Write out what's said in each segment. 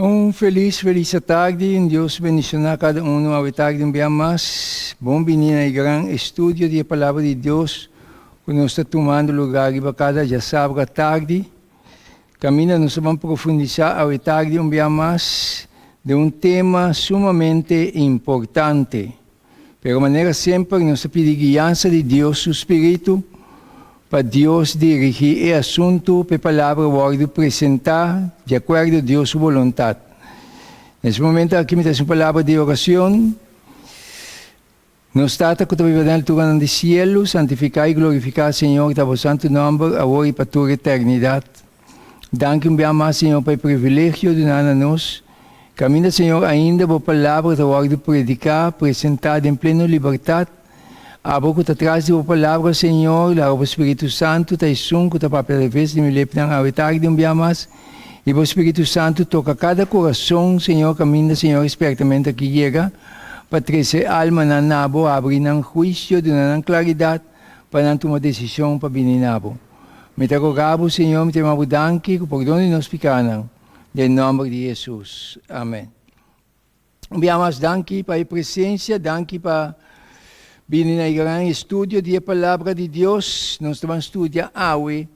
Un felis felis atardi, Dios bendiciona cada uno awe tardi un bia mas. Bon bini na e gran estudio di e Palabra di Dios cu nos ta tumando lugar riba cada djasabra atardi. Caminda nos ta ban profundisa awe tardi un bia mas den un tema sumamente importante. Pero manera semper nos ta pidi guiansa di Dios su Spiritu pa Dios dirigi e asuntu pa e palabra wòrdu presentá di akuerdo Dios su boluntat. Na es momento aki mi ta hasi un palabra di oracion. Nos Tata ku ta biba den alturanan di sielu, santifiká i glorifiká, Señor, ta bo santu nòmber, awor i pa tur eternidat. Danki un bia mas, Señor, pa e privilegio duná na nos. Kaminda, Señor, ainda Bo Palabra ta wòrdu prediká, presentá den pleno libertat. Abo ku ta tras di Bo Palabra, Señor, laga Bo Spiritu Santu ta esun ku ta papia atraves di mi lepnan awe tardi un bia mas, i Bo Spiritu Santu toka kada kurason, Señor, kaminda, Señor, e spèrtamentu aki yega, pa trese almanan na Bo, habri nan huisio, duna nan klaridat, pa nan tuma desishon pa bini na Bo. Mi ta roga bo, Señor, mi ta yama bo danki ku pordon di nos pikanan, den nòmber di Hesus. Amen. Un bia mas danki pa e presensia, danki pa bini na e gran estudio di e Palabra di Dios. Nos ta ban studia awe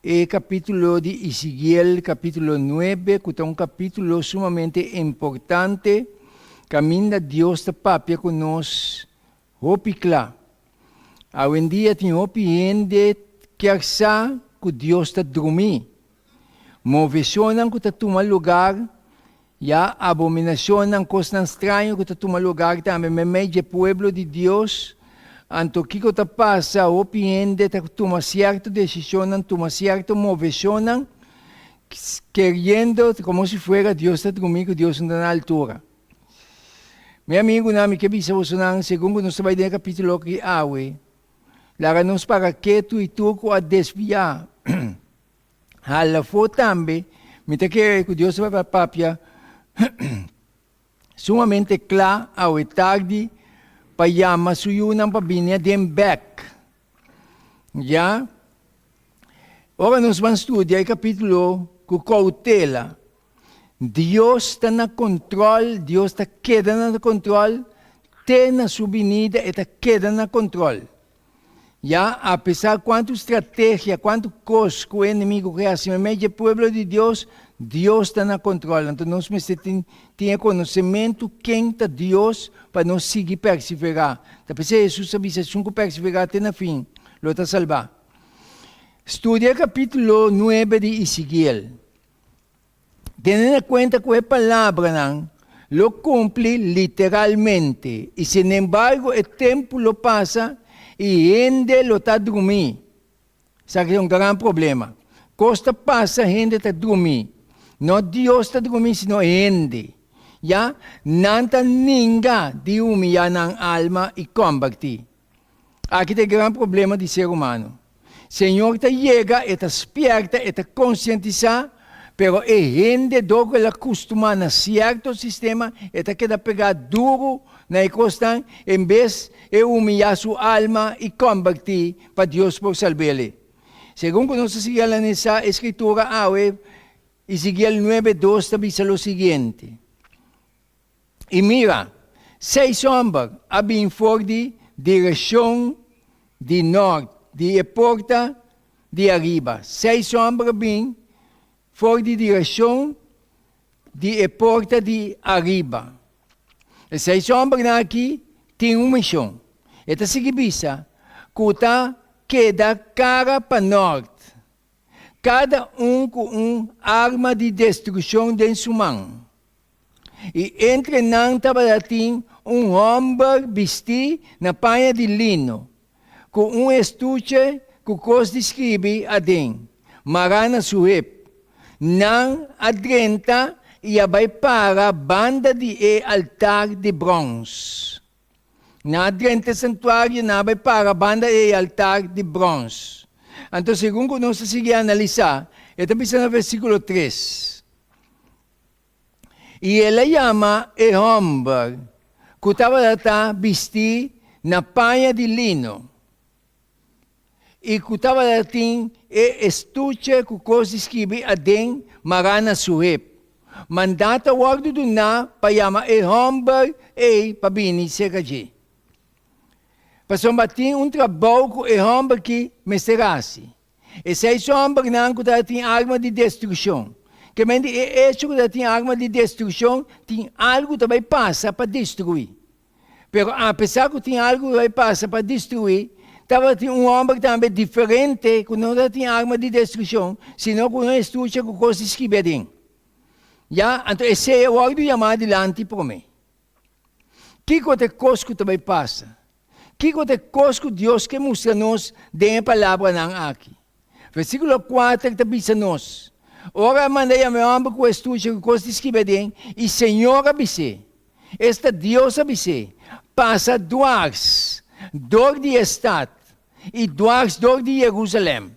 e kapítulo di Ezekiel, kapítulo nuebe, ku ta un kapítulo sumamente importante, kaminda Dios ta papia ku nos Hopi kla. Awendia tin hopi hende kier sa ku Dios ta drumí. Moveshonnan ku ta tuma lugar, ya abominashonnan, kosnan straño ku ta tuma lugar tambe meimei dje pueblo di Dios. Anto kiko ta pasa? Hopi hende ta tuma sierto desishonnan, tuma sierto moveshonnan, keriendo komo si fuera Dios ta drumí, ku Dios no ta na altura. Mi amigunan, mi ke bisa bosonan, segun ku nos ta bai den e kapítulo aki awe, laga nos para ketu i tur ku a desviá hala afó tambe. Mi ta kere ku Dios ta bai papia sumamente kla awe tardi pa yama su yunan pa bini aden bèk. Ya, ora nos ban studia e kapítulo ku koutela, Dios ta na control, Dios ta keda na control, te na su binida e ta keda na control. Ya, apesar cuantu strategia, cuantu cos cu e enemigo ke haci meimei dje pueblo di Dios, Dios ta na control. Anto nos mester tin tin e conocemento ken ta Dios pa nos sigui persevera. Ta p'esei Jesus a bisa, Esun cu persevera te na fin, lo ta salba. Studia capitulo nuebe di Ezekiel. Tene na kuenta ku e palabranan lo kumpli literalmente, i sinembargo e tempu lo pasa i hende lo ta drumí. Esaki ta un gran problema. Kos ta pasa, hende ta drumí. No Dios ta drumí, sino hende. Ya, nan ta ninga di humiyá nan alma i kòmbertí. Aki ta e gran problema di ser humano. Señor ta yega, e ta spierta, e ta konsientisá, pero e hende dor ku el a kustumá na sierto sistema, e ta keda pegá duru na e kosnan en bes e humiyá su alma i kòmbertí pa Dios por salb'el. Segun ku nos ta sigui analisá e Skritura awe, Ezekiel nuebe dos ta bisa lo siguiente. I mira, seis hòmber a bin for di direkshon di nòrt di e porta di ariba. Seis hòmber a bin for di direkshon di e porta di ariba. E seis hòmbernan akí tin un mishon. E ta sigui bisa ku ta keda kara pa nòrt. Kada un ku un arma di destrukshon den su man. I entre nan tabata tin un hòmber bistí na paña di lino, ku un estuche ku kos di skribi aden, mará na su hep. Nan a drenta i a bai para banda di e altar di bròns. Nan a drenta e santuario, nan a bai para banda e altar di bròns. Anto segun ku nos ta sigui analisá, e ta bisa na versíkulo tres, I el a yama e hòmber ku tabata ta bistí na paña di lino i ku tabata tin e estuche ku kos di skibi aden mará na su hep. Mandato a wòrdu duná pa yama e hòmber ei pa bini serka dje. Pasobra tin un trabou ku e hòmber ki mester hasi. E seis hòmbernan ku tabatin arma di destrukshon. Ke men di e echo ku tabatin arma di destrukshon, tin algu ta bai pasa pa destruí. Pero apesar ku tin algu ku bai pasa pa destruí, tabatin un hòmber tambe diferente ku no tabatin arma di destrukshon, sino ku un estuche ku kos di skibi aden. Ya, anto esei a wòrdu yamá dilanti promé. Kiko ta e kos ku ta bai pasa? Kiko ta e kos ku Dios ke mustra nos den e palabranan aki? Versíkulo kuater ta bisa nos, Ora a manda yama e hòmber ku e estuche ku kos di skibi aden, i Señor a bis'é, esta Dios a bis'é, Pasa dwars dor di e stat i dwars dor di Jerusalèm.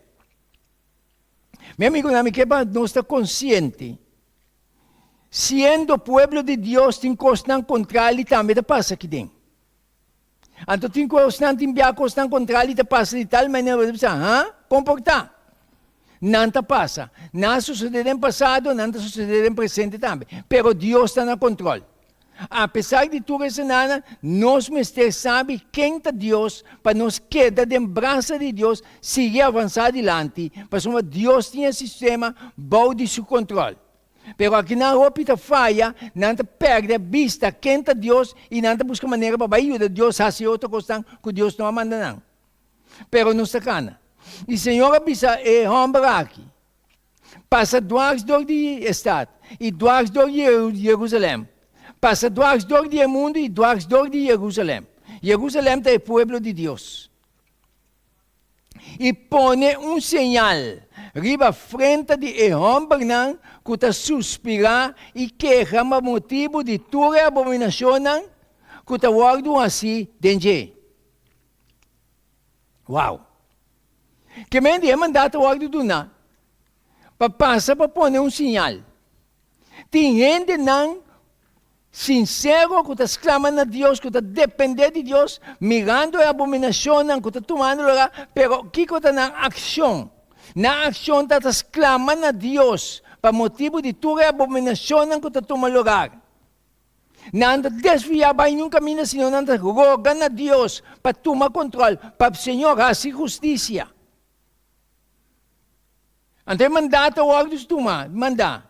Mi amigunan, mi ke pa nos ta konsiente, siendo pueblo di Dios tin kosnan kontrali tambe ta pasa aki den. Anto tin kosnan, tin bia kosnan kontrali ta pasa di tal manera bo ta bisa, ha? Kon por ta? Nan ta pasa. Nan a sosodé den pasado, nan ta sosodé den presente tambe. Pero Dios ta na kontròl. Apesar di tur esenanan, nos mester sabi ken ta Dios pa nos keda den brasa di Dios, sigui avansá dilanti, pasobra Dios tin e sistema bou di su kontròl. Pero akinan hopi ta faya, nan ta pèrdè bista ken ta Dios i nan ta buska manera pa bai yuda Dios hasi otro kosnan ku Dios no a manda nan. Pero nos ta kana. I Señor a bisa e hòmber aki, Pasa dwars dor di e stat i dwars dor di Jerusalèm. Pasa dwars dor di e mundu i dwars dor di Jerusalèm. Jerusalèm ta e pueblo di Dios. I pone un señal riba frenta di e hòmbernan ku ta suspirá i keha pa motibu di tur e abominashonnan ku ta wòrdu hasí den dje. Wow! Ke men di e mandato wòrdu duná pa pasa pa pone un siñal. Tin hendenan sinsero ku ta sklama na Dios, ku ta dependé di Dios, mirando e abominashonnan ku ta tumando lugá, pero kiko ta nan akshon? Nan akshon ta ta sklama na Dios pa motibu di tur e abominashonnan ku ta tuma lugar. Nan ta desviá bai niun kaminda, sino nan ta roga na Dios pa tuma kontrol, pa Señor hasi hustisia. Anto e mandato a wòrdu tuma, mandá,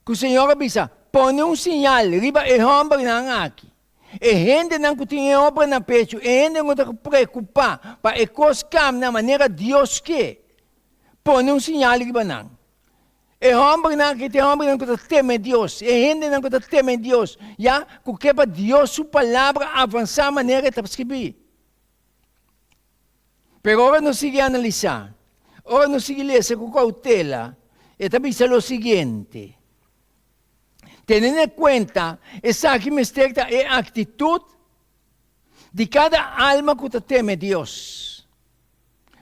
ku Señor a bisa, Pone un siñal riba e hòmbernan aki, e hendenan ku tin e obra na pechu, e hendenan ku ta preokupá pa e kos kamna manera Dios ke, pone un siñal riba nan. E hòmbernan aki ta e hòmbernan ku ta teme Dios, e hendenan ku ta teme Dios, ya ku ke pa Dios su palabra avansá manera e ta skibí. Pero ora nos sigui analisá, ora nos sigui lesa ku koutela, e ta bisa lo siguiente, Tene na kuenta, esaki mester ta e aktitut di kada alma ku ta teme Dios.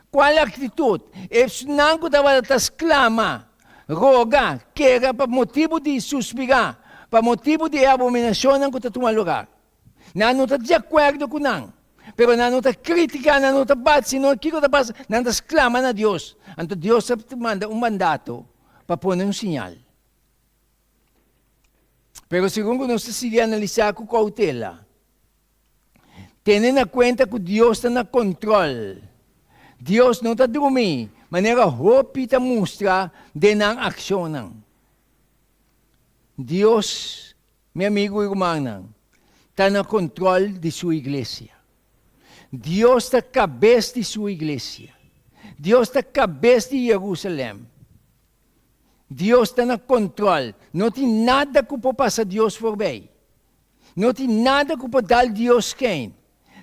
Kual aktitut? Esnan ku tabata ta sklama, roga, kera pa motibu di suspirá, pa motibu di e abominashonnan ku ta tuma lugar. Nan no ta di akuerdo ku nan, pero nan no ta kritiká, nan no ta bat, sino kiko ta pasa? Nan ta sklama na Dios. Anto Dios ta manda un mandato pa pone un siñal. Pero segun ku nos ta sigui analisá ku koutela, tene na kuenta ku Dios ta na kontrol. Dios no ta drumí, manera hopi ta mustra den nan akshonnan. Dios Mi amigu i rumannan, ta na kontrol di Su iglesia. Dios ta kabes di Su iglesia. Dios ta kabes di Jerusalem. Dios ta na kontrol. No tin nada ku por pasa Dios forbei. No tin nada ku por dal Dios skein.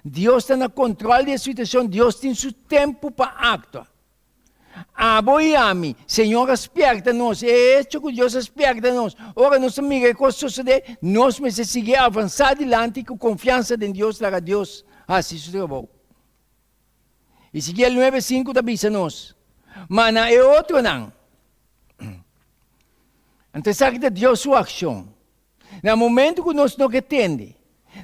Dios ta na kontrol di e situashon. Dios tin Su tempu pa aktua. Abo i ami, Señor a spierta nos. E echo ku Dios a spierta nos, ora nos ta mira e kos sosodé, nos mester sigui avansá dilanti ku konfiansa den Dios, laga Dios hasi su trabou. Ezekiel 9:5 ta bisa nos, Ma na e otronan, anto esaki ta Dios su akshon. Na momento ku nos no ke tende,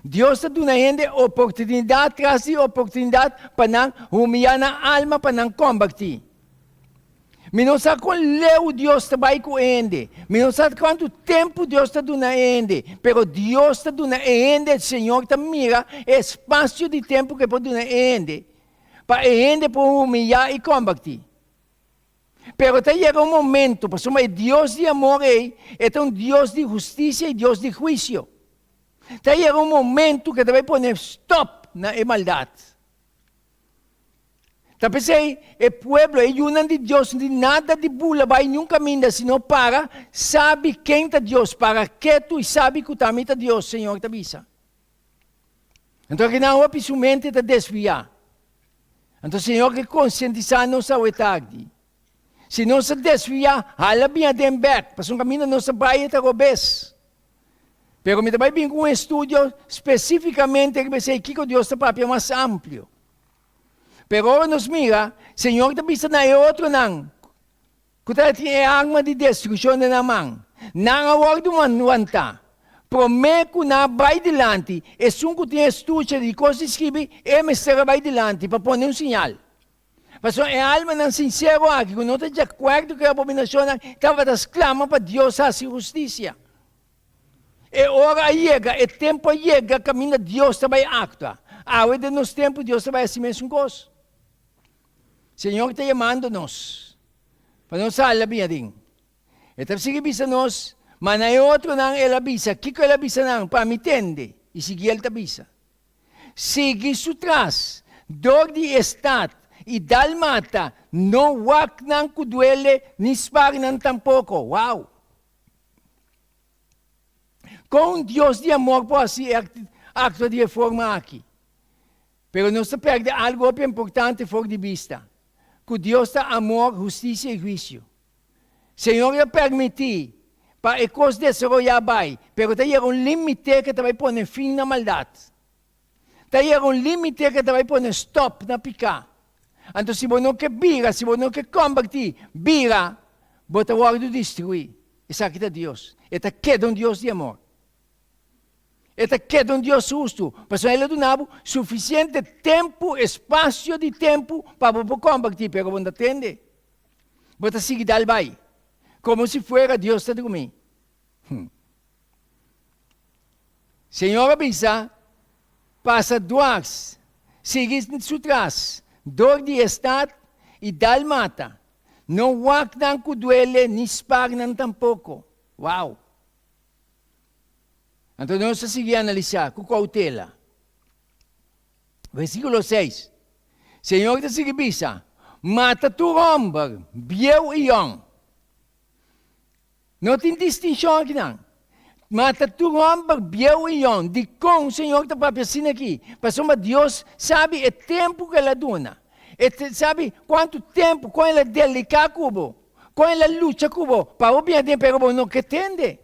Dios ta duna hende oportunidat tras di oportunidat pa nan humiyá nan alma pa nan kombertí. Mi no sa kon leu Dios ta bai ku e hende. Mi no sa kuantu tempu Dios ta duna e hende. Pero Dios ta duna e hende, Señor ta mira e espasio di tempu ku e por duna e hende, pa e hende por humiyá i kombertí. Pero ta yega un momento, pasobra e Dios di amor ei, e ta un Dios di hustisia i Dios di huisio. Ta yega un momento ku e ta bai pone stòp na e maldat. Ta p'esei e pueblo, e yunan di Dios, no tin nada di bula bai niun kaminda, sino para sabi ken ta Dios, para ketu i sabi ku ta mi ta Dios, Señor ta bisa. Anto akinan hopi su mente ta desviá. Anto Señor ke konsientisá nos awe tardi. Si nos a desviá, hala bin aden bèk, pasobra kaminda nos a bai e ta robes. Pero mi ta bai bin ku un estudio spesífikamente riba esei, kiko Dios ta papia mas amplio. Pero ora nos mira, Señor ta bisa na e otronan ku tabatin e arma di destrukshon den nan man, nan a wòrdu wantá. Promé ku nan a bai dilanti, esun ku tin e stucha di kos di skibi, e mester a bai dilanti pa pone un siñal. Pasobra e almanan sinsero aki ku no ta di akuerdo ku e abominashonnan tabata sklama pa Dios hasi hustisia. E ora a yega, e tempu a yega kaminda Dios ta bai aktua. Awe den nos tempu Dios ta bai hasi mesun kos. Señor ta yamando nos pa nos sali bin aden. E ta sigui bisa nos, ma na e otronan el a bisa. Kiko el a bisa nan? Pa mi tende. I sigui el ta bisa. Sigui su tras dor di e stat i dal mata, no wak nan ku duele ni spar nan tampoko. Wow! Kon un Dios di amor por hasi e akto di e forma aki? Pero nos ta pèrdè algu hopi importante for di bista, ku Dios ta amor, hustisia i huisio. Señor a permití pa e kos desaroyá bai, pero ta yega un límite ku ta bai pone fin na maldat. Ta yega un límite ku ta bai pone stòp na piká. Anto si bo no ke bira, si bo no ke kòmbertí, bira, bo ta wòrdu destruí. Esaki ta Dios. E ta keda un Dios di amor. E ta keda un Dios hustu, pasobra El a duna bo sufisiente tempu, espasio di tempu, pa bo por kòmbertí, pero bo no ta tende. Bo ta sigui dal bai, komo si fuera Dios ta drumí. Señor a bisa, Pasa dwars, sigui su tras, dor di e stat i dal mata. No wak nan ku duele ni spar nan tampoko. Wow! Anto nos ta sigui analisá ku koutela. Versíkulo seis, Señor ta sigui bisa, Mata tur hòmber, bieu i yòn. No tin distinshon akinan. Mata tur hòmber, bieu i yòn. Dikon Señor ta papia asina aki? Pasobra Dios sabi e tempu ku El a duna. E sabi kuantu tempu, kon El a deliká ku bo, kon El a lucha ku bo pa bo bini aden, pero bo no ke tende.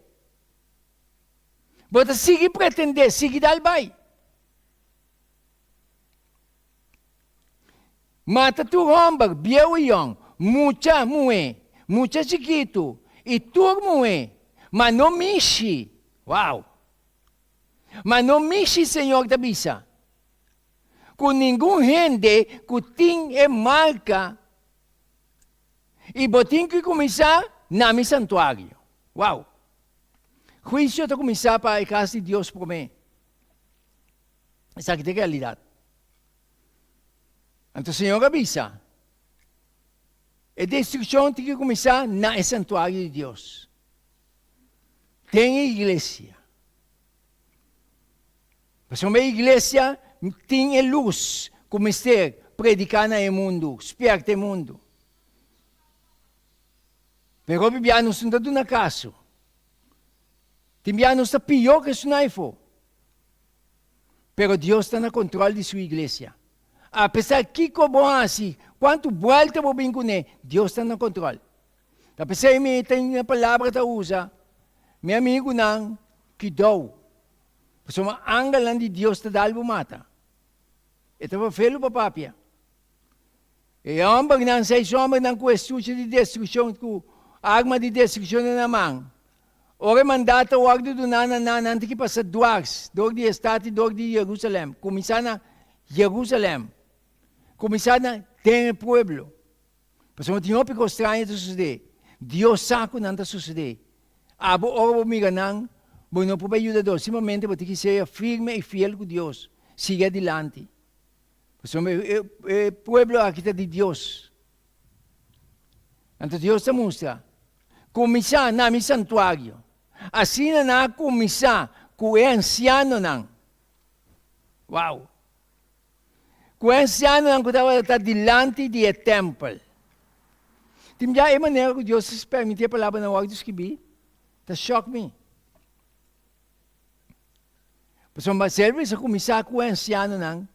Bo ta sigui pretendé, sigui dal bai. Mata tur hòmber, bieu i yòn, mucha muhé, mucha chikitu i tur muhé, ma no mishi. Wow! Ma no mishi, Señor ta bisa, ku ningun hende ku tin e marka, i bo tin ku kuminsá na mi santuario. Wow! Huisio ta kuminsá pa e kas di Dios promé. Esaki ta e realidat. Anto Señor a bisa, E destrukshon tin ku kuminsá na e santuario di Dios, den e iglesia. Pasobra e iglesia tin e lus ku mester prediká na e mundu, spièrta e mundu. Pero hopi bia nos no ta duna kaso. Tin bia nos ta pió ku esun aifó. Pero Dios ta na control di su iglesia. Apesar kico bo haci, cuanto buelta bo bin cune, Dios ta na control. Ta pesey mi tin e palabra ta usa, mi amigunan, kidou. Pasobra angelnan di Dios ta dal bo mata. E ta vervelu pa papia. E hombernan, seis hombernan cu estuche di destruccion, cu arma di destruccion den nan man, Ora e mandato a wòrdu duná na nan, nan tin ki pasa dwars dor di e stat i dor di Jerusalèm, kuminsá na Jerusalèm, kuminsá na den e pueblo. Pasobra tin hopi kos straño ta susedé. Dios sa ku nan ta susedé. Abo ora bo mira nan, bo no por bai yuda Dios. Simplemente bo tin ki sea firme i fiel ku Dios. Sigui adilanti. Pasobra e pueblo aki ta di Dios. Anto Dios ta mustra, Kuminsá na mi santuario. Asina nan a kuminsá ku e ansianonan. Wow! Ku e ansianonan ku tabata ta dilanti di e tèmpel. Tin bia e manera ku Dios a permití e palabranan wòrdu skibí ta shòk mi. Pasobra Marcel a kuminsá ku e ansianonan.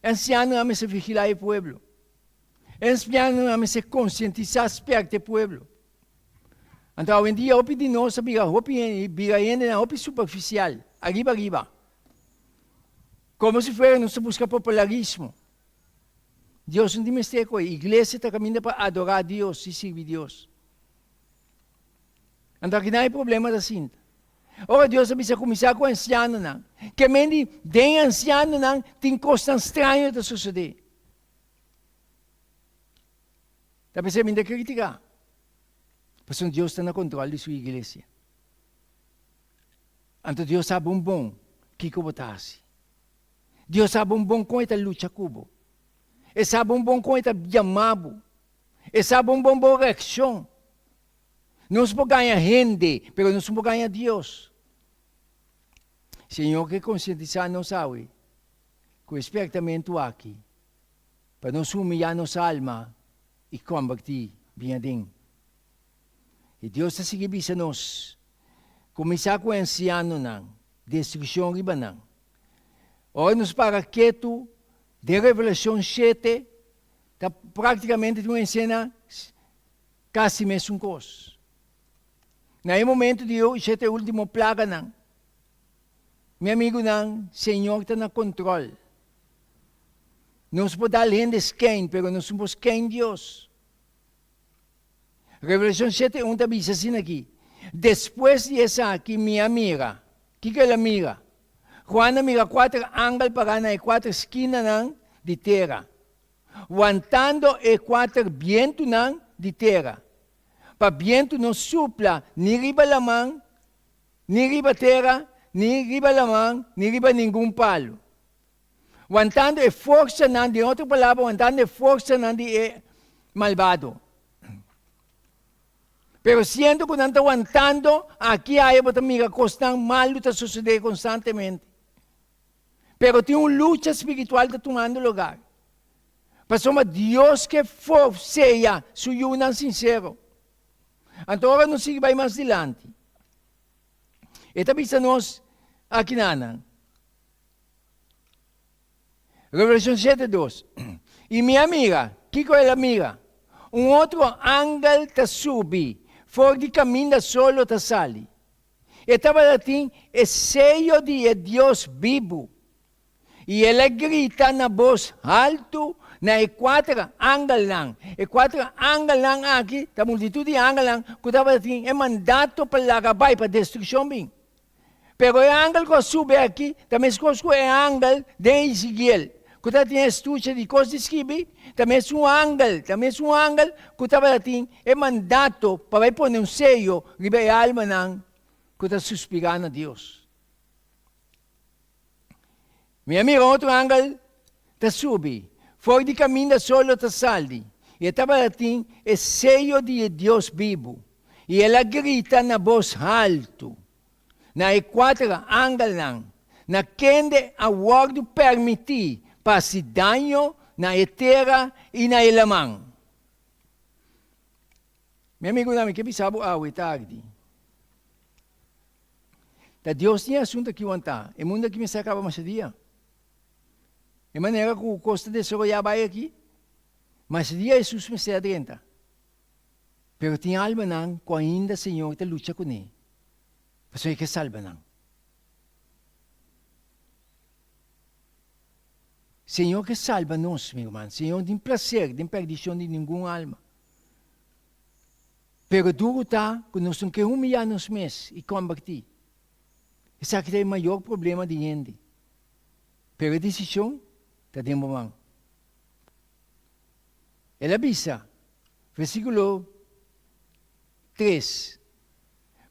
E ansianonan mester vigilá e pueblo. E ansianonan mester konsientisá spèrta e pueblo. Anto awendia hopi di nos a bira hopi bira hendenan hopi superfisial, ariba ariba. Komo si fuera nos ta buska popularismo. Dios no tin mester ku e. Iglesia ta kaminda pa adorá Dios i sirbi Dios. Anto akinan e problema ta sinta. Ora Dios a bisa kuminsá ku ansianonan, ke men di den ansianonan tin kosnan straño ta sosodé. Ta p'esei mi ta kritiká, pasobra Dios ta na kontrol di su iglesia. Anto Dios sa bon bon kiko bo ta hasi. Dios sa bon bon kon e ta lucha ku bo. E sa bon bon kon e ta yama bo. E sa bon bon bo reakshon. Nos por gaña hende, pero nos no por gaña Dios. Señor ke konsientisá nos awe ku e spèrtamentu aki pa nos humiyá nos alma i kòmbertí bin aden. I Dios ta sigui bisa nos, Kuminsá ku e ansianonan, destrukshon riba nan. Ora nos para ketu den Revelashon shete, ta práktikamente tin un esena Kasi mesun kos. Na e momento di e shete ultimo plaganan, mi amigunan, Señor ta na control. Nos por dal hende skein, pero nos no por skein Dios. Revelacion shete un ta bisa asina aki, Despues di esaki mi a mira. Kiko el a mira? Juan a mira kuater angel pará na e kuater skinanan di tera. wantando e kuater bientunan di tera, pa bientu no supla ni riba laman, ni riba tera, ni riba laman, ni riba ningun palu. Wantando e forsanan, den otro palabra, wantando e forsanan di e malbado. Pero siendo ku nan ta wantando, aki aya bo ta mira kosnan malu ta sosodé konstantemente. Pero tin un lucha spiritual ta tumando lugar. Pasobra Dios ke forseya su yunan sinsero. Anto ora nos sigui bai mas dilanti, e ta bisa nos akinanan. Revelashon shete dos, I mi a mira, kiko el a mira? Un otro angel ta subi for di kaminda solo ta sali. E tabata tin e seyo di e Dios bibu. I el a grita na bos haltu na e kuater angelnan. E kuater angelnan aki ta multitut di angelnan ku tabata tin e mandato pa laga bai, pa destrukshon bin. Pero e angel ku a subi aki ta meskos ku e angel den Ezekiel, ku tabatin e estuche di kos di skibi, ta mesun angel, ta mesun angel ku tabata tin e mandato pa bai pone un seyo riba e almanan ku ta suspirá na Dios. Mi a mira un otro angel ta subi for di kaminda solo ta saldi, i e tabata tin e seyo di e Dios bibu, i el a grita na bos haltu na e kuater angelnan, na kende a wòrdu pèrmití pa hasi daño na e tera i na e laman. Mi amigunan, mi ke bisa bo awe tardi, ta Dios tin e asuntu aki wantá. E mundu aki mester a kaba masha dia. E manera ku kos ta desaroyá bai aki, masha dia Hesus mester a drenta. Pero tin almanan ku ainda Señor ta lucha kuné, pasobra e ke salba nan. Señor ke salba nos, mi ruman. Señor no tin placer den perdicion di ningun alma. Pero duru ta ku nos no ke humiyá nos mes i kombertí. Esaki ta e mayor problema di hende. Pero e desishon ta den bo man. El a bisa. versíkulo 3,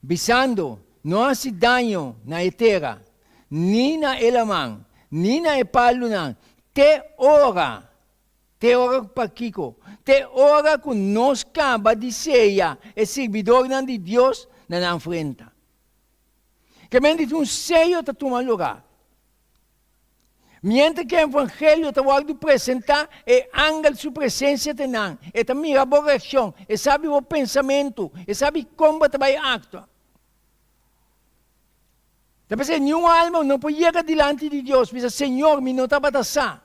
bisando, No hasi daño na e tera, ni na e laman, ni na e palunan, te ora, te ora pakiko? Te ora ku nos kaba di seya e sirbidornan di Dios na nan frenta. Ke men di un seyo ta tuma lugá. Miéntras ku e evangelio ta wòrdu presentá, e angel su presensia ta nan. E ta mira bo reakshon, e sabi bo pensamentu, e sabi kon bo ta bai aktua. Ta p'esei niun alma no por yega dilanti di Dios bisa, Señor, mi no tabata sa.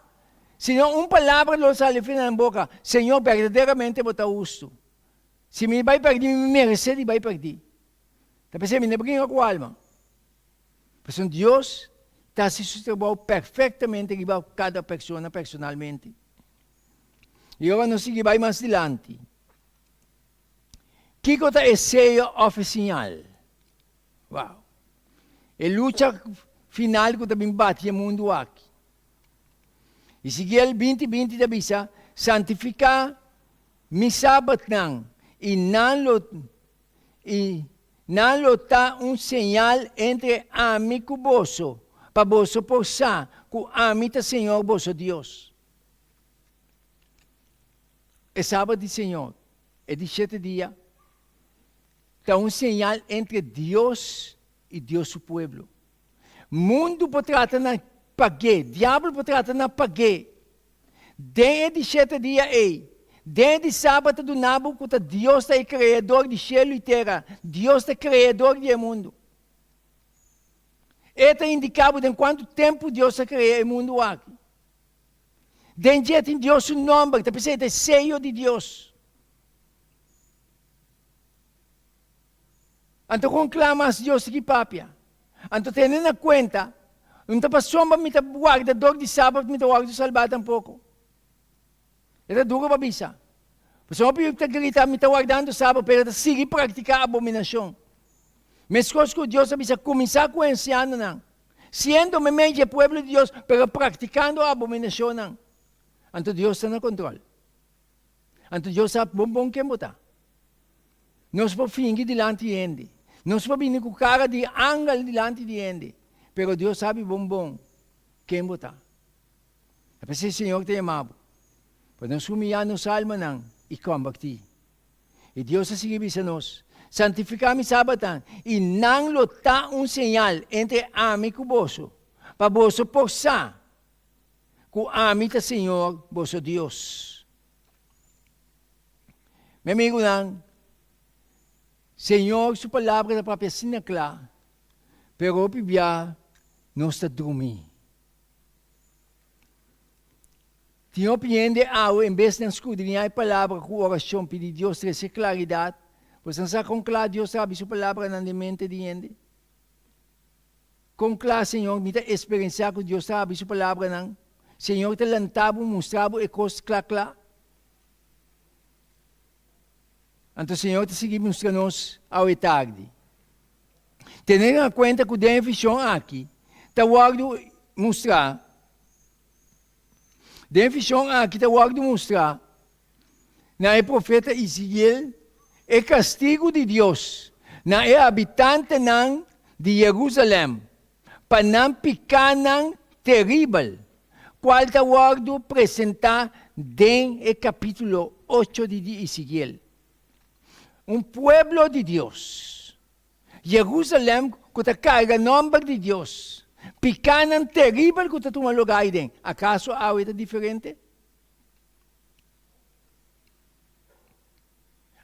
Sino un palabra lo sali for di nan boka, Señor, berdaderamente bo ta hustu. Si mi bai pèrdí, mi meresé di bai pèrdí. Ta p'esei mi no por bringa ku alma. Pasobra Dios ta hasi su trabou perfectamente riba cada persona personalmente. I ora nos sigui bai mas dilanti, kiko ta e seyo of e siñal? Wow! E lucha final ku ta bin bati e mundu aki. Ezekiel binti binti ta bisa, Santifiká mi sabatnan, i nan lo I nan lo ta un señal entre ami ku boso, pa boso por sa ku ami ta Señor boso Dios. E Sabat di Señor, e di shete dia, ta un señal entre Dios i Dios su pueblo. Mundu por trata na pag'é, diabel por trata na pag'é. Den e di shete dia ei, den e di sabat ta duna bo ku ta Dios ta e Kreador di shelu i tera, Dios ta e Kreador di e mundu. E ta indiká bo den kuantu tempu Dios a krea e mundu aki. Den dje tin Dios su nòmber, ta p'esei ta e seyo di Dios. Anto kon kla mas Dios ta ki papia? Anto tene na kuenta, no ta pasobra mi ta wardador di sabat mi ta wòrdu salbá tampoko. E ta duru pa bisa. Pasobra hopi ta grita mi ta wardando sabat pero ta sigui praktiká abominashon. Meskos ku Dios a bisa kuminsá ku e ansianonan, siendo meimei dje pueblo di Dios pero praktikando abominashonnan. Anto Dios ta na kontrol. Anto Dios sa bon bon ken bo ta. Nos por fingi dilanti hende. Nos por bini ku kara di angel dilanti di hende. Pero Dios sabi bon bon ken bo ta. Ta p'esei Señor ta yama bo, pa nos humiyá nos almanan i kombertí. I Dios a sigui bisa nos, Santifiká mi sabatnan, i nan lo ta un señal entre ami ku boso, pa boso por sa ku ami ta Señor boso Dios. Mi amigunan, Señor su palabra ta papia asina kla, pero hopi bia nos ta drumí. Tin hopi hende awe en bes nan skudriñá e palabra ku orashon pidi Dios trese klaridat, pues nan sa kon kla Dios ta habri su palabranan den mente di hende. Kon kla, Señor, mi ta esperensiá ku Dios ta habri Su palabranan. Señor ta lanta bo, mustra bo e kos kla kla. Anto Señor ta sigui mustra nos awe tardi. Tene na kuenta ku den e vishon aki ta wòrdu mustrá, den e vishon aki ta wòrdu mustrá na e profeta Ezekiel e kastigu di Dios na e habitantenan di Jerusalèm pa nan pikánan teribel, kual ta wòrdu presentá den e kapítulo ocho di Ezekiel. Un pueblo di Dios, Jerusalèm ku ta karga nòmber di Dios, pikánan teribel ku ta tuma lugá aiden, akaso awe ta diferente?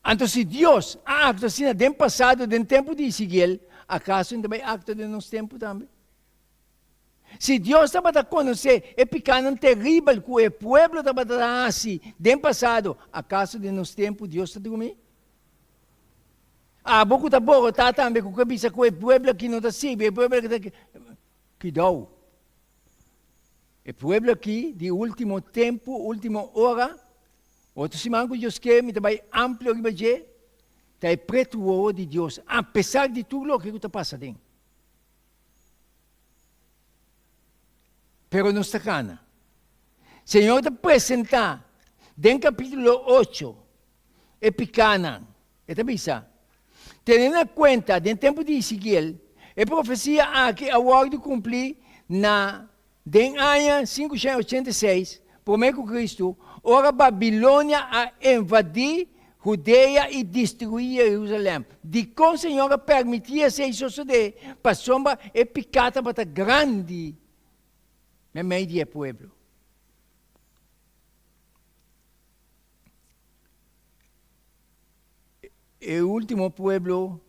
Anto si Dios a aktua asina den pasado, den tempu di Ezekiel, akaso e no ta bai aktua den nos tempu tambe? Si Dios tabata konosé e pikánan teribel ku e pueblo tabata ta hasi den pasado, akaso den nos tempu Dios ta drumí? Abo ku ta borotá tambe ku ke bisa ku e pueblo aki no ta sirbi, e pueblo aki ta. Kidou! E pueblo aki di ultimo tempu, ultimo ora, otro siman ku Dios ke mi ta bai amplio riba dje, ta e pretu wowo di Dios, apesar di tur loke ku ta pasa den. Pero nos ta kana. Señor ta presentá den kapítulo ocho. e pikánan. E ta bisa, Tene na kuenta, den tempu di Ezekiel, e profesia aki a wòrdu kumplí na den aña 586 promé ku Kristu, ora Babilonia a invadí Hudea i destruí Jerusalèm. Dikon Señor a permití esei sosodé? Pasobra e piká tabata grandi meimei di e pueblo. E último pueblo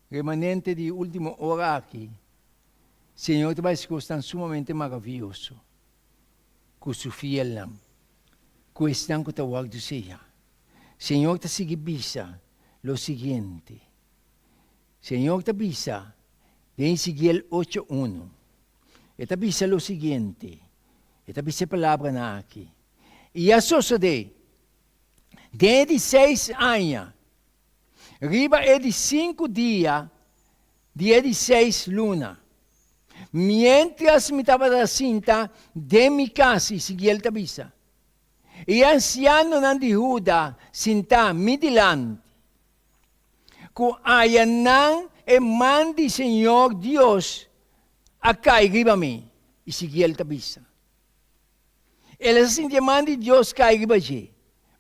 remanente di último ora aki, Señor ta bai hasi kosnan sumamente maravioso ku su fielnan, ku esnan ku ta wòrdu seya. Señor ta sigui bisa lo siguiente. Señor ta bisa den Ezekiel ocho unu, e ta bisa lo siguiente, e ta bisa e palabranan aki, I a sosodé, den e di seis aña, riba e di sinku dia di e di seis luna, miéntras mi tabata sinta den mi kas, Ezekiel ta bisa, i e ansianonan di Huda sintá mi dilanti, ku ayanan e man di señor Dios a kai riba mi, Ezekiel ta bisa. El a sinti e man di Dios kai riba dje.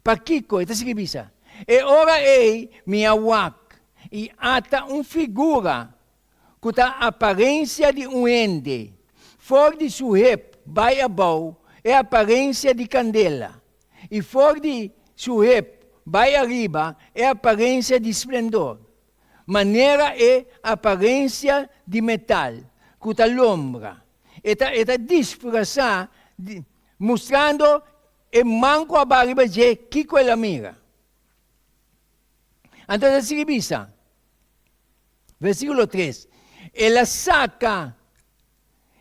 Pakiko? E ta sigui bisa, E ora ei mi a wak, i ata un figura ku ta aparensia di un hende, for di su hep bai abou e aparensia di kandela, i for di su hep bai ariba e aparensia di splendor, manera e aparensia di metal ku ta lombra. E ta e ta disfrasá di, mustrando e man ku a baha riba dje kiko el a mira. Anto e ta sigui bisa, versíkulo tres, El a saka,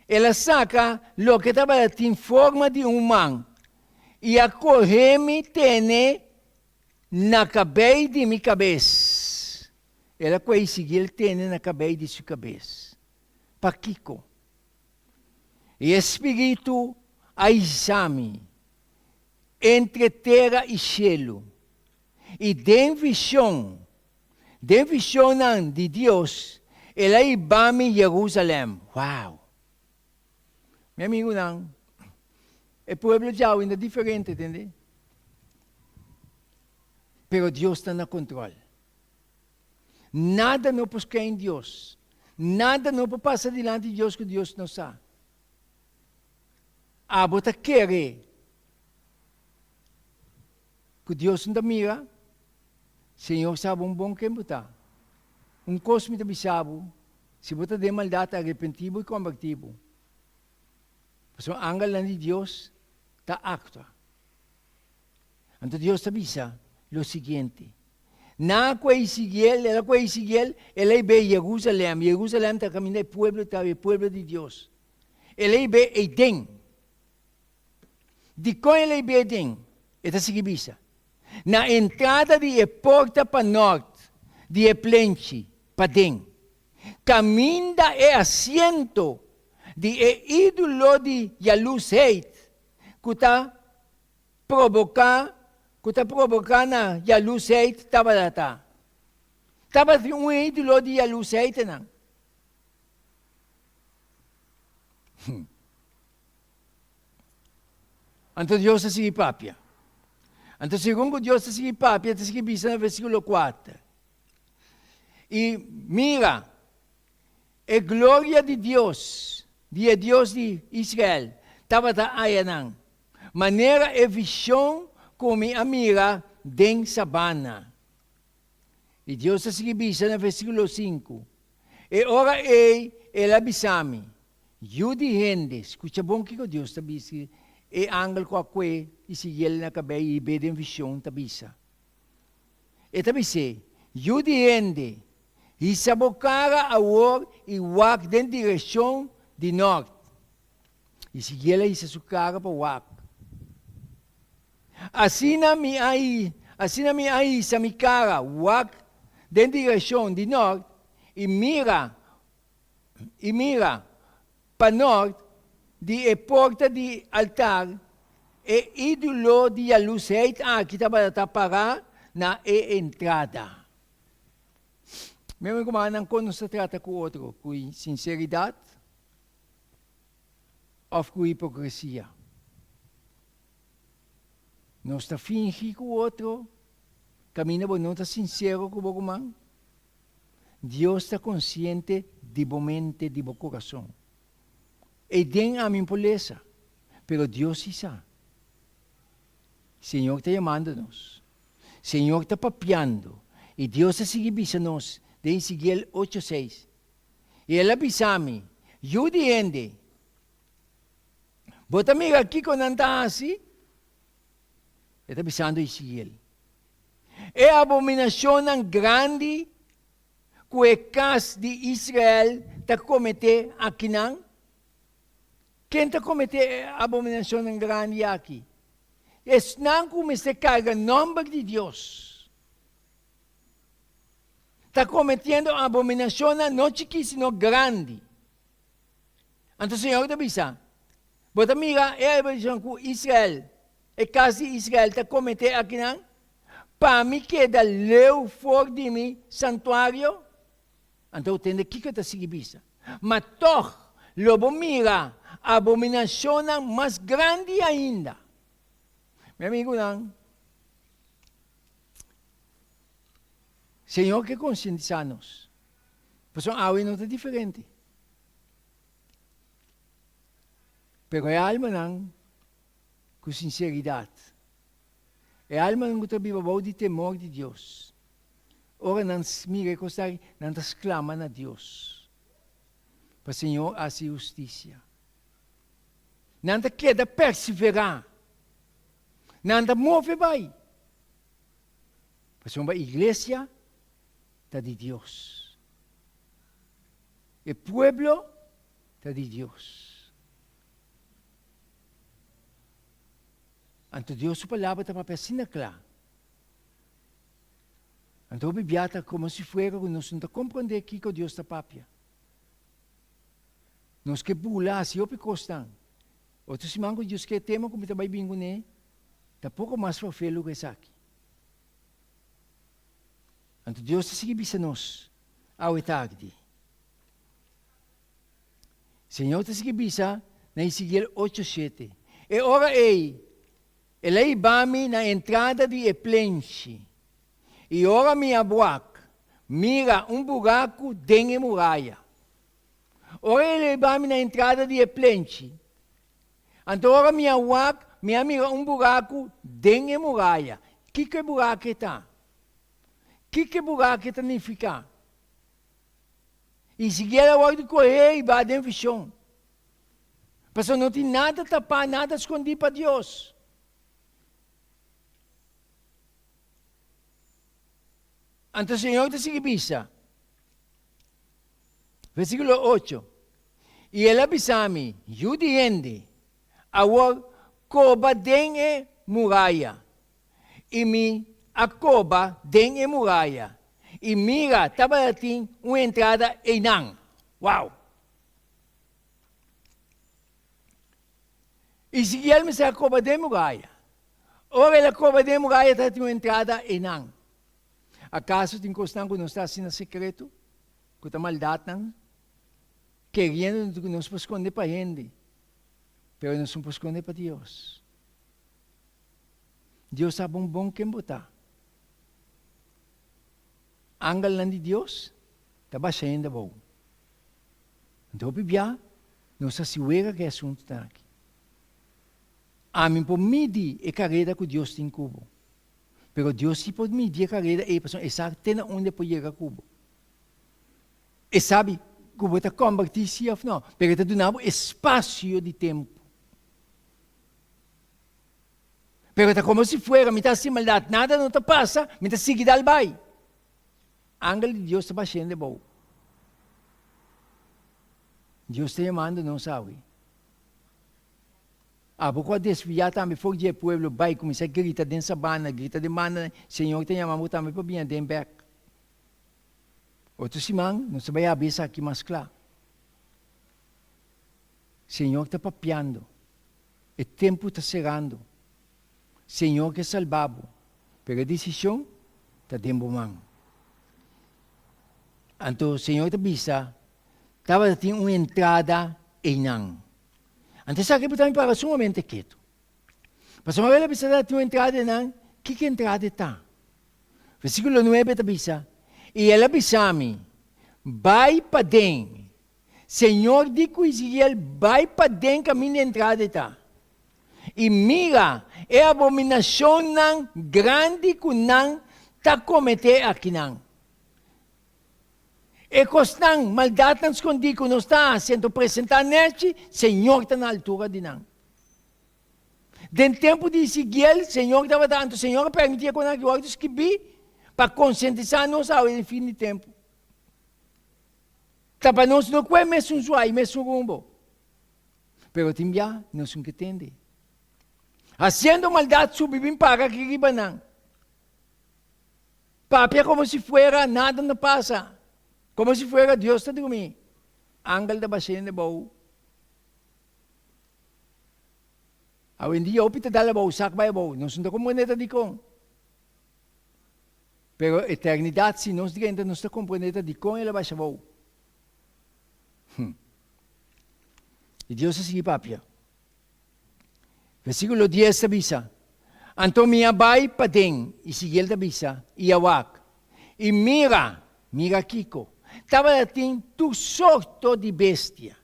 el a saka loke tabata tin forma di un man i a kohe mi tene na kabei di mi kabes. El a kohe i sigui el tene na kabei di su kabes. Pakiko? E Spiritu a hisa mi entre tera i shelu, i den vishon, den vishonnan di Dios, el a hiba mi Jerusalèm. Wow! Mi amigunan, e pueblo djawe ta diferente, tende? Pero Dios ta na control. Nada no por skein Dios. Nada no por pasa dilanti di Dios ku Dios no sa. Abo ta kere ku Dios no ta mira? Señor sa bon bon ken bo ta. Un kos mi ta bisa bo, si bo ta den maldat arepentí bo i kombertí bo. Pasobra angelnan di Dios ta aktua. Anto Dios ta bisa lo siguiente, Nan a koe siguiel, el a koe siguiel, el a ibe Jerusalem. Jerusalem ta kaminda e pueblo ta, e pueblo di Dios. El a ibe eiden. Dikon el a ibe eiden? E ta sigui bisa, Na entrada di e porta panòrt di e plenchi paden, kaminda e asiento di e ídolo di yalusheid ku ta Proboká ku ta proboká na yalusheid tabata ta. Tabatin un ídolo di yalusheidnan. Anto Dios a sigui papia. Anto segun ku Dios ta sigui papia, ta sigui bisa na versíkulo kuater, I mira, E gloria di Dios, di e Dios di Israel, tabata ayanan, manera e vision ku mi a mira den sabana. I Dios ta sigui bisa na versíkulo sinku, E ora ei el a bisa mi, Yu di hende, skucha bon kiko Dios ta bisa e angel ku a kue i sigui el na kabei i hib'é den vision ta bisa. E ta bis'é, Yu di hende, hisa bo kara awor i wak den direkshon di nòrt. I siguiel a hisa su kara pa wak. Asina mi a asina mi a hisa mi kara wak den direkshon di nòrt i mira, i mira, Pa nort di e porta di altar, e ídolo di yalusheid aki tabata pará na e entrada. Mi amigo rumannan, kon nos ta trata ku otro? Ku sinseridat òf ku hipokresia? Nos ta fingi ku otro kaminda bo no ta sinsero ku bo ruman? Dios ta konsiente di bo mente, di bo kurason. Ei den ami por lesa, pero Dios si sa. Señor ta yamando nos. Señor ta papiando i Dios a sigui bisa nos den Ezekiel ocho seis, I el a bisa mi, Yu di hende, bo ta mira kiko nan ta hasi? E ta bisando Ezekiel, E abominashonnan grandi ku e kas di Israel ta kometé akinan? Ken ta kometé e abominashonnan grandi aki? Esnan ku mester karga nòmber di Dios ta kometiendo abominashonnan no chikí sino grandi. Anto Señor ta bisa, Bo ta mira e abominashon ku Israel, e kas di Israel ta kometé akinan, pa mi keda leu for di mi santuario? Anto tende kiko e ta sigui bisa, Ma tòg lo bo mira abominashonnan mas grandi ainda. Mi amigunan, Señor ke konsientisá nos, pasobra awe no ta diferente. Pero e almanan ku sinseridat, e almanan ku ta biba bou di temor di Dios, Ora nan mira e kos aki, nan ta sklama na Dios pa Señor hasi hustisia. Nan ta keda perseverá. Nan ta move bai. Pasobra iglesia ta di Dios. E pueblo ta di Dios. Anto Dios su palabra ta papia asina kla. Anto hopi bia ta komo si fuera ku nos no ta komprondé kiko Dios ta papia. Nos ke bula hasi hopi kosnan. Otro siman ku Dios ke e tema ku mi ta bai bin kuné ta poko mas ferfelu ku esaki. Anto Dios ta sigui bisa nos awe tardi. Señor ta sigui bisa na Ezekiel ocho shete, E ora ei El a hiba mi na entrada di e plenchi, i ora mi a wak, mira, un buraku den e muraya. Ora el a hiba mi na entrada di e plenchi, anto ora mi a wak, mi a mira un buraku den e muraya. Kiko e buraku e ta? Kiko e buraku e ta nifiká? I sikiera a wòrdu kohé i ba den vishon. Pasobra no tin nada tapá, nada skondí pa Dios. Anto Señor ta sigui bisa, versíkulo ocho, I el a bisa mi, Yu di hende, awor koba den e muraya. I mi a koba den e muraya, i mira, tabatin un entrada einan. Wow! Ezekiel mester a koba den muraya. Ora el a koba den muraya tabatin un entrada einan. Akaso tin kosnan ku nos ta hasi na sekreto, ku ta maldatnan, keriendo ku nos por skonde pa hende, pero nos no por skonde pa Dios? Dios sa bon bon ken bo ta. Angelnan di Dios ta basha hende abou. Anto hopi bia nos ta siwega ku e asuntunan aki. Ami por midi e kareda ku Dios tin ku bo, pero Dios si por midi e kareda ei pasobra e sa te na unda e por yega ku bo. E sabi ku bo ta kombertí si òf no, pero e ta duna bo espasio di tempu. Pero ta komo si fuera mi ta hasi maldat, nada no ta pasa, mi ta sigui dal bai. Angel di Dios ta bashende bou. Dios ta yamando nos awe. Abo ku a desviá tambe for di e pueblo, bai kuminsá grita den sabana, grita den banda, Señor ta yama bo tambe pa bini aden bèk. Otro siman nos ta bai habri esaki mas kla. Señor ta papiando. E tempu ta serando. Señor ke salba bo, pero e desishon. ta den bo man. Anto Señor ta bisa, tabata tin un entrada einan. Anto esaki bo ta mi para sumamente ketu. Pasobra Mabel a bisa tabata tin un entrada einan, kiko entrada e ta? Versíkulo nuebe ta bisa, I el a bisa mi, Bai paden. Señor di ku Ezekiel, Bai paden kaminda e entrada e ta. I mira e abominashonnan grandi ku nan ta kometé akinan. E kosnan, maldatnan skondí ku nos ta hasi anto presentá nèchi, Señor ta na altura di nan. Den tempu di Ezekiel, Señor tabata, anto Señor a permití e kosnan aki wòrdu skibí pa konsientisá nos awe den fin di tempu. Ta pa nos no kue mesun suai, mesun rumbo. Pero tin bia nos no ke tende. Hasiendo maldat subi bin para aki riba nan. Papia komo si fuera nada no pasa. Komo si fuera Dios ta drumí. Angel ta bashende bou. Awendia hopi ta dal abou, sak bai abou. Nos no ta komprende ta dikon. Pero eternidat si nos drenta nos ta komprende ta dikon el a basha abou. Hm. I Dios a sigui papia. Versíkulo dies ta bisa, Anto mi a bai paden, i sigui el ta bisa, i a wak, i mira, mira kiko, tabatin tur sorto di bestia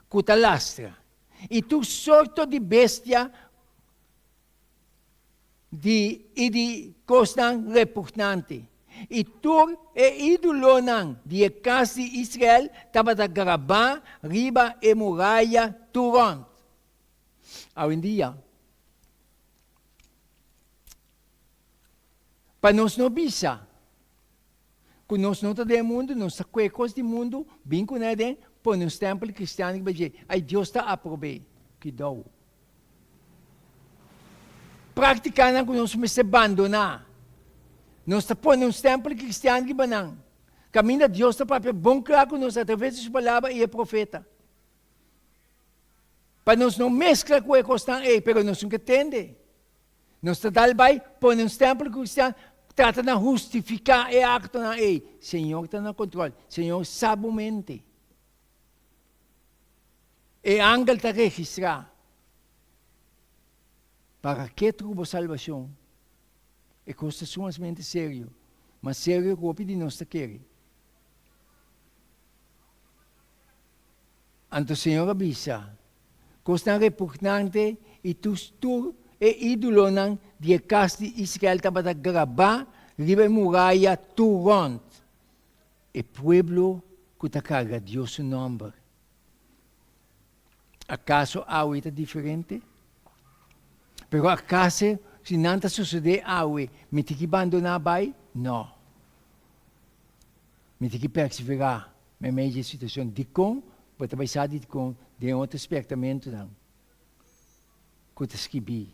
ku ta lastra, i tur sorto di bestia di i di kosnan repugnante, i tur e ídolonan di e kas di Israel tabata grabá riba e muraya tur rònt. Awendia, pa nos no bisa ku nos no ta den e mundu, nos ta kue kos di mundu, bin ku nan aden, pone un stèmpel kristian riba dje, ai Dios ta aprob'é. Kidou. Práktikanan ku nos mester bandoná. Nos ta pone un stèmpel kristian riba nan. Kaminda Dios ta papia bon kla ku nos atraves di su Palabra i e profeta. Pa nos no meskla ku e kosnan ei, pero nos no ke tende. Nos ta dal bai pone un stèmpel kristian, trata na hustifiká e aktonan ei. Señor ta na kontrol. Señor sa bo mente. E angel ta registrá. Para ke tur bo salbashon? E kos ta sumamente serio, mas serio ku hopi di nos ta kere. Anto Señor a bisa, Kosnan repugnante i tur e ídolonan di e kas di Israel tabata grabá riba e muraya tur rònt. E pueblo ku ta karga Dios su nòmber. Akaso awe ta diferente? Pero akaso si nan ta sosodé awe, mi tin ki bandoná bai? Nò. Mi tin ki perseverá meimei di e situashon. Dikon? Bo ta bai sa di dikon den otro spèrtamentunan ku ta skibí.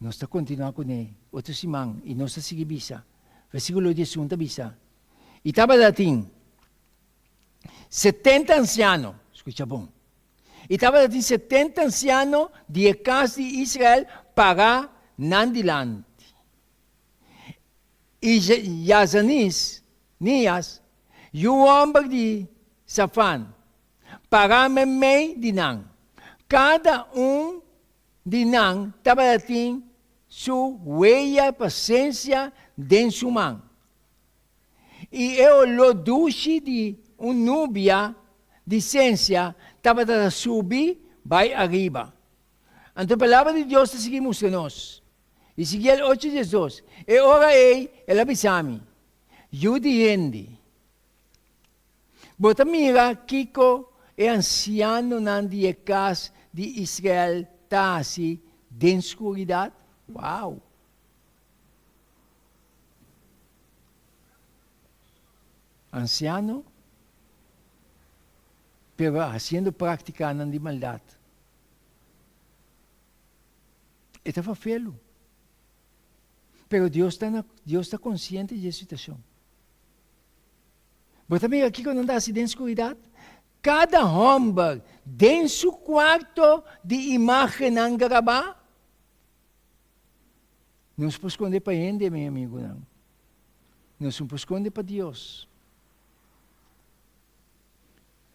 Nos ta kontinuá kuné otro siman i nos ta sigui bisa. Versíkulo diesun ta bisa, I tabata tin setenta ansiano, skucha bon, i tabata tin setenta ansiano di e kas di Israel pará nan dilanti. I Jazanis, Nias, yu hòmber di Safan, pará meimei di nan. Kada un di nan tabatin su hueya pa sensia den su man, i e oló dushi di un nubia di sensia tabata ta subi bai ariba. Anto e Palabra di Dios ta sigui mustra nos. Ezekiel ocho diesdos, E ora ei el a bisa mi, Yu di hende, Bo ta mira kiko e ansianonan di e kas di Israel ta hasi den skuridat? Wow! Ansiano, pero hasiendo práktikanan di maldat. E ta fafelu. Pero Dios ta na, Dios ta konsiente di e situashon. Bo ta mira kiko nan ta hasi den skuridat? Kada hòmber den su kuarto di imágennan grabá. Nos por skonde pa hende, mi amigunan. Nos no por skonde pa Dios.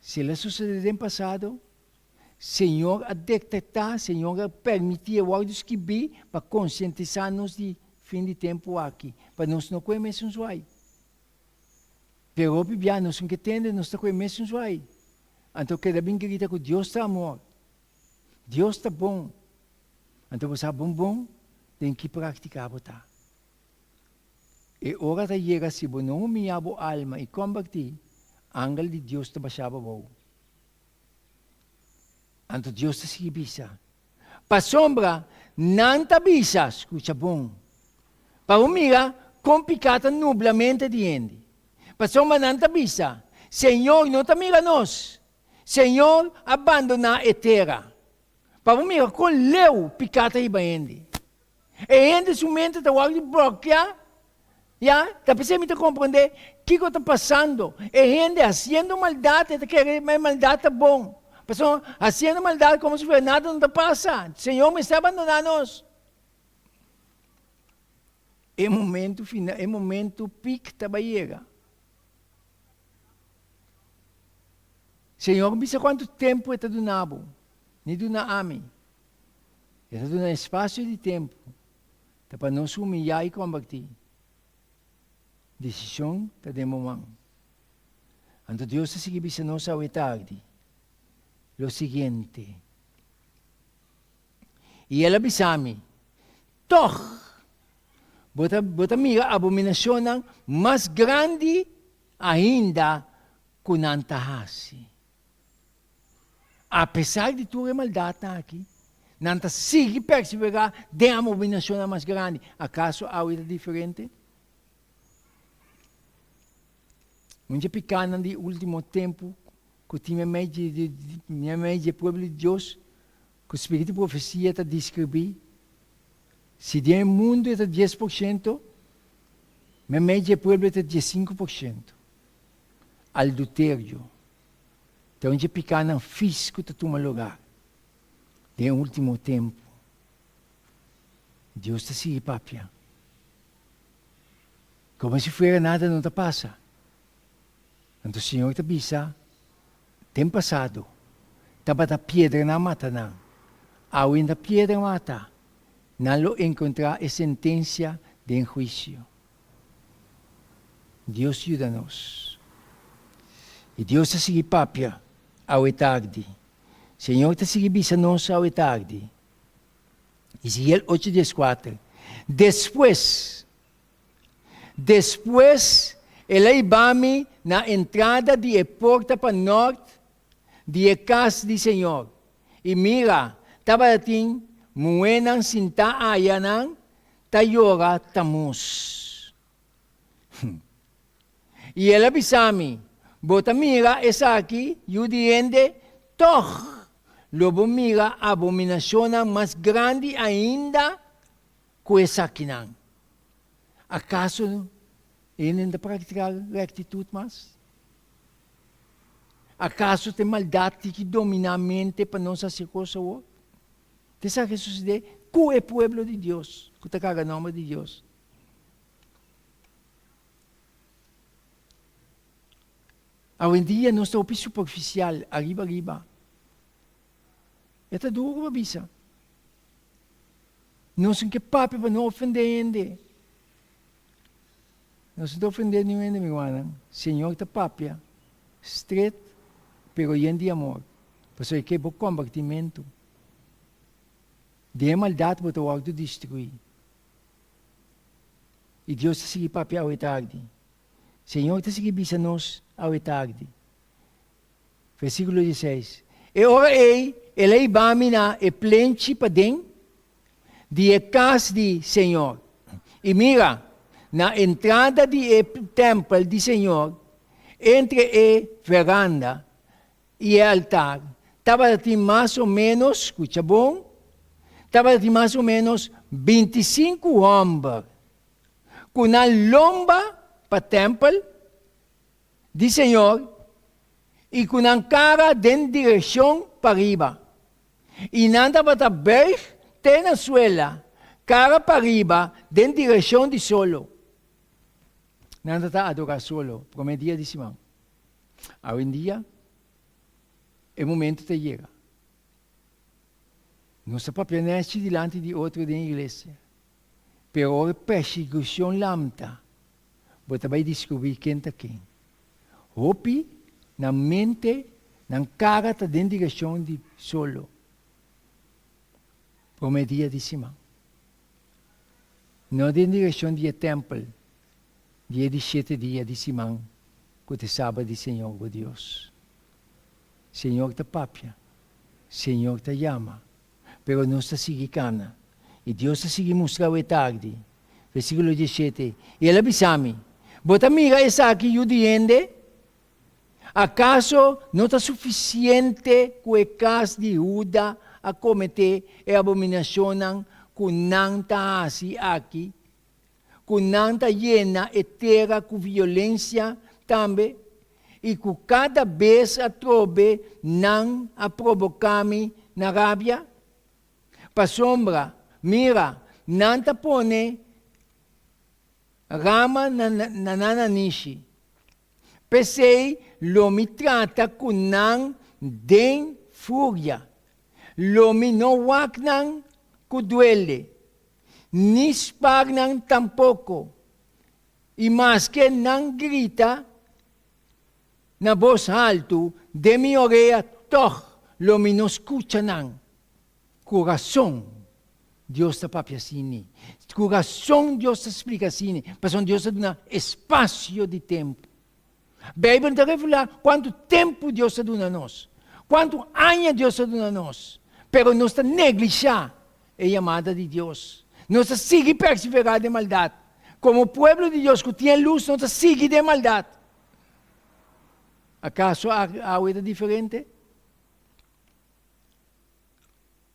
Si el a sucede den pasado, Señor a detecta, Señor a permiti e wordo skibi pa concientisa nos di fin di tempo aki, pa nos no coe mesun zwai. Pero hopi bia nos no ke tende, nos ta coe mesun zwai. Anto keda bin grita cu Dios ta amor, Dios ta bon. Anto bo sa bon bon den ki practica bo ta. E ora ta yega si bo no humiyá bo alma i kombertí, angel di Dios ta bashá bo bou. Anto Dios ta sigui bisa, Pasobra nan ta bisa, skucha bon, pa bo mira kon piká ta nubla mente di hende. Pasobra nan ta bisa, Señor no ta mira nos, Señor a bandoná e tera. Pa bo mira kon leu piká ta hiba hende. E hende su mente ta wòrdu blokeá, ya, ta p'esei mi ta komprondé kiko ta pasando. E hende hasiendo maldat, e ta kere ma e maldat ta bon. Pasobra hasiendo maldat komo si fuera nada no ta pasa. Señor mester a bandoná nos. E momento final, e momento pik ta bai yega. Señor bisa kuantu tempu e ta duna bo, ni duna ami. E ta duna espasio di tempu ta pa nos humiyá i kombertí. Desishon ta den bo man. Anto Dios ta sigui bisa nos awe tardi lo siguiente, I el a bisa mi, Tòg bo ta bo ta mira abominashonnan mas grandi ainda ku nan ta hasi. Apesar di tur e maldatnan aki, nan ta sigui perseverá den abominashonnan mas grandi. Akaso awe ta diferente? Un dje pikánan di último tempu ku tin meimei di meimei di e pueblo di Dios, ku spiritu di profesia ta deskribí, si den e mundu e ta 10%, meimei di e pueblo e ta 15%. Alduterio. Ta un dje pikánan fis ku ta tuma lugá den e último tempu. Dios ta sigui papia. Komo si fuera nada no ta pasa. Anto Señor ta bisa, Den pasado tabata piedranan mata nan, awe no ta piedra mata, nan lo enkontrá e sentensia den huisio. Dios yuda nos. I Dios ta sigui papia awe tardi. Señor ta sigui bisa nos awe tardi. Ezekiel ocho dieskuater, Despues, despues el a hiba mi na entrada di e porta pa nort di e kas di Señor, i mira, tabatin muhénan sintá ayanan ta yora Tamuz. I el a bisa mi, Bo ta mira esaki, yu di hende? Tòg lo bo mira abominashonnan mas grandi ainda ku esakinan. Akaso hende no ta praktiká rèktitut mas? Akaso ta e maldat tin ki dominá mente pa nos hasi kos awor? Ta esaki a sucede cu e pueblo di Dios, cu ta carga nomber di Dios. Awendia nos ta hopi superficial, ariba ariba. E ta duro pa bisa. Nos no ke papia pa no ofende hende. Nos no ta ofende niun hende, mi rumannan. Señor ta papia stret pero yen di amor, pasobra e ke bo kombertimentu. Den e maldat bo ta wòrdu destruí. I Dios ta sigui papia awe tardi. Señor ta sigui bisa nos awe tardi. Versíkulo dieseis, E ora ei el a hiba mi na e plenchi paden di e kas di Señor, i mira, na entrada di e tèmpel di Señor, entre e veranda i e altar, tabatin mas o ménos, skucha bon, tabatin mas o ménos bintisinku hòmber ku nan lomba pa tèmpel di Señor i ku nan kara den direkshon pariba. I nan tabata bùig te na suela. Kara pariba den direkshon di solo. Nan ta ta adorá solo promé dia di siman. Awendia e momento ta yega. Nos ta papia nèchi dilanti di otro den iglesia, pero ora e persigushon lamta, bo ta bai diskubrí ken ta ken. Hopi nan mente, nan kara ta den direkshon di solo. Promé dia di siman. No den direkshon di e tèmpel di e di shete dia di siman ku ta e Sabat di Señor bo Dios. Señor ta papia, Señor ta yama, pero nos ta sigui kana. I Dios ta sigui mustra awe tardi. Versíkulo diesshete, I el a bisa mi, Bo ta mira esaki, yu di hende? Akaso no ta sufisiente ku e kas di Huda a kometé e abominashonnan ku nan ta hasi aki, ku nan ta yena e tera ku violensia tambe, i ku kada bes atrobe nan a proboká mi na rabia? Pasobra, mira, nan ta pone rama na nan nanishi. P'esei lo mi trata ku nan den furia. Lo mi no wak nan ku duele, ni spar nan tampoko. I maske nan grita na bos haltu den mi orea, tòg lo mi no skucha nan. Ku rason Dios ta papia asini. Ku rason Dios ta splika asini, pasobra Dios ta duna espasio di tempu. Beibel ta revelá kuantu tempu Dios ta duna nos, kuantu aña Dios ta duna nos, pero nos ta neglishá e yamada di Dios. Nos ta sigui perseverá den maldat. Komo pueblo di Dios ku tin e lus, nos ta sigui den maldat. Akaso awe ta diferente?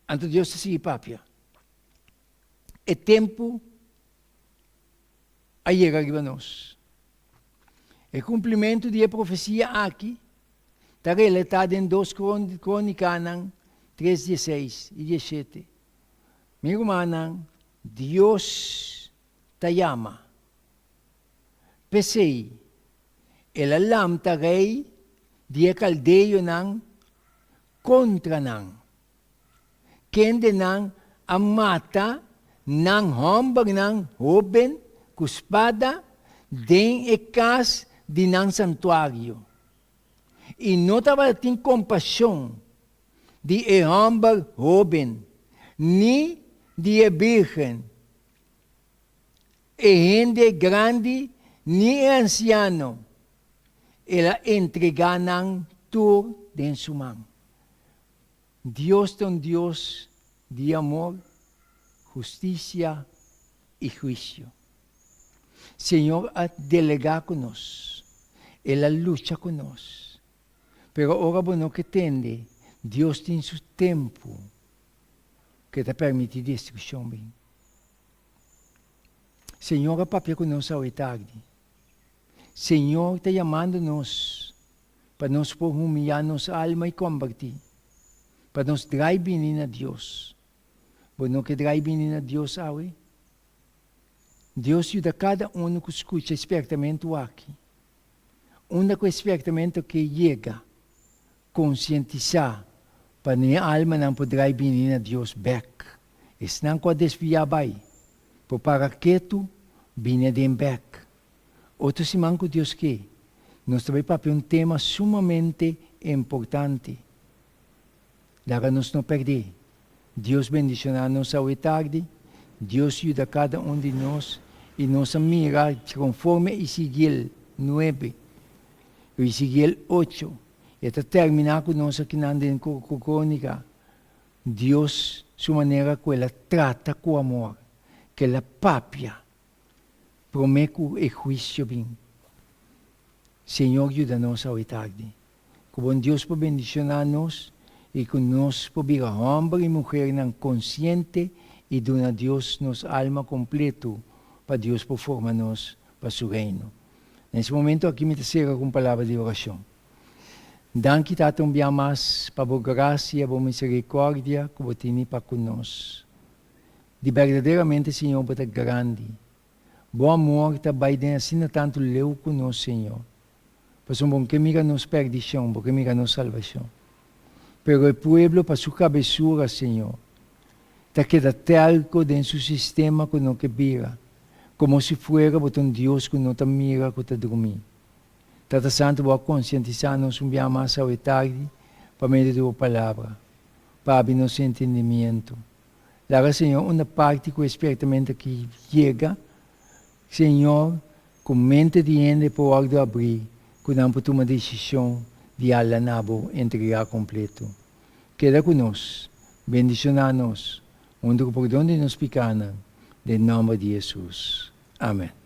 Anto Dios ta sigui papia. E tempu a yega riba nos. E kumplimentu di e profesia aki ta relatá den Dos Krónikanan tres dieseis i dieshete. Mi rumannan, Dios ta yama. P'esei, el a lamta rei di e kaldeonan kontra nan, kendenan a mata nan hòmbernan hóben ku spada den e kas di nan santuario, i no tabatin kompashon di e hòmber hóben ni di e bírgen, e hende grandi ni e ansiano. El a entregá nan tur den su man. Dios ta un Dios di amor, hustisia i huisio. Señor a delegá ku nos. El a lucha ku nos. Pero ora bo no ke tende, Dios tin su tempu ku e ta permití destrukshon bin. Señor a papia ku nos awe tardi. Señor ta yamando nos pa nos por humiyá nos alma i kombertí, pa nos drai bini na Dios. Bo no ke drai bini na Dios awe? Dios yuda kada unu ku skucha e spèrtamentu aki. Unda ku e spèrtamentu ke yega, konsientisá pa ne almanan por drai bini na Dios bèk. Esnan ku a desviá bai, por para ketu bini aden bèk. Otro siman ku Dios ke, nos ta bai papia un tema sumamente importante. Laga nos no pèrdé. Dios bendishoná nos awe tardi. Dios yuda kada un di nos i nos a mira konforme Ezekiel nuebe i Ezekiel ocho. E ta terminá ku nos akinan den Krónika. Dios su manera ku el a trata ku amor, ku el a papia promé ku e huisio bin. Señor yuda nos awe tardi. Ku bon Dios por bendishoná nos i ku nos por bira hòmber i muhernan konsiente i duna Dios nos alma kompletu pa Dios por forma nos pa su Reino. Na es momento aki mi ta sera ku un palabra di orashon. Danki Tata un bia mas pa bo grasia, bo miserikòrdia ku bo tini pa ku nos. Di berdaderamente, Señor, Bo ta grandi. Bo amor ta bai den asina tantu leu ku nos, Señor. Pasobra Bo no ke mira nos perdishon, Bo ke mira nos salbashon. Pero e pueblo pa su kabesura, Señor, ta keda tèrko den su sistema ku no ke bira, komo si fuera Bo ta un Dios ku no ta mira, ku ta drumí. Tata Santu, Bo a konsientisá nos un bia mas awe tardi pa medio di Bo Palabra, pa abri nos entendimiento. Laga, Señor, unda parti ku e spiertamentu aki yega, Señor, ku mente di hende por wòrdu abrí, ku nan por tuma desishon di hala na Bo entregá kompleto. Keda ku nos, bendishoná nos, huntu ku pordon di nos pikánan, den nòmber di Hesus. Amèn.